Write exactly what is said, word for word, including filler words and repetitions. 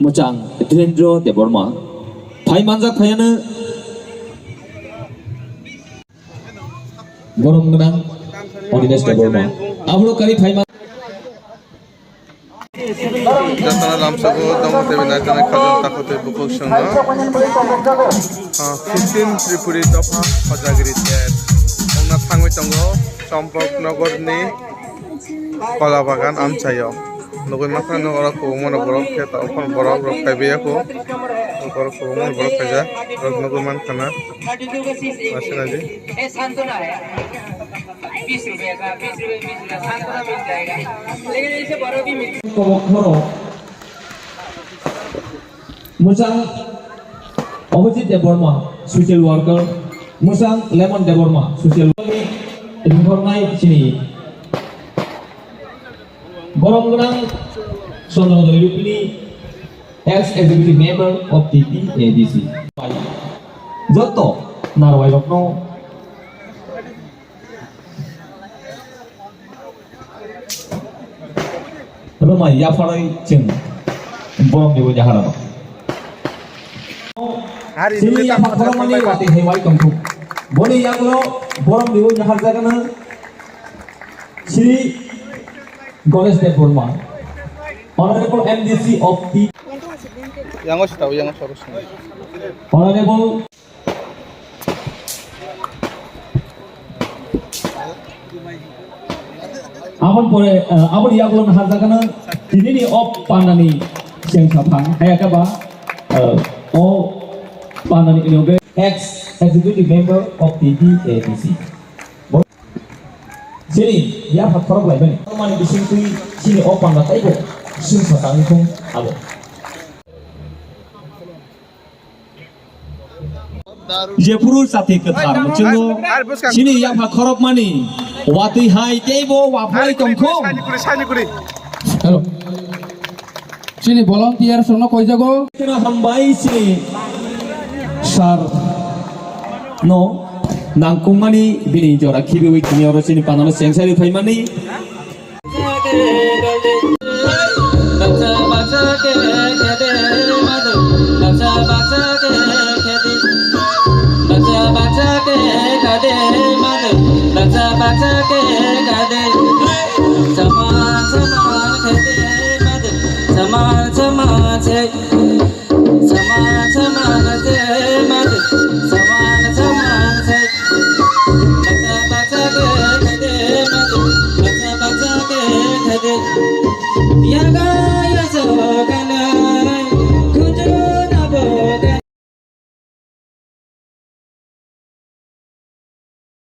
Mwchang Dhirendra Debbarma. Phai manjak phaiano borom gwnang Onilesh Debbarma. Abro kari phai man- Jatana lamsogo dongo tebi naitani khajang takhotwi bukhuk swngo. Ah, fifteen Tripuri dopha Khojagiri ter. Wngna thangwi tongo Champaknagarni Kola Bagan amchaio. Nugwi mankha nok oro kwbangma borok khe tabuk phano borok rok kaibai ya kho. Borok kwbangma borok kaijak. Borok nugwi mankha na. Aswk naidi. Kobok khoro. Mwchang Abhijit Debbarma, social worker. Mwchang Lemon Debbarma, social worker. Ringhornai chini. Borom gwnang Chandra Doilupini, ex executive member of the T A D C. Joto narwai rokno Rwmai yapharwi chwng boromni bo jaharano. Hari Chini nugwi yapha tamo khorokmani tamo watwi hai wai tongthok. Boni yagulo boromni bo jaharjagano Shri Ganesh Debbarma, Honorable M D C of T. Yango sitao, yango soro sini. Honorable Aboni pore, eh, aboni yagulo naharjakgano tinini o pandani sengsaphang, hayakhe ba, eh, o pandani inauguration ex executive member of the T A D C. Chini yapha khorok laibani. Mani bisingtwi chini o panda taibo sengsa tangwi thung abo. Jephuru chati kwthar muchungo chini yapha khorokmani watwi hai teibo waphai tongkho. Hello. Chini volunteer sono koijago. Kena hambai chini sir no nangkukmani bini jora khibiwi tini oro chini panano chengsari phaimani.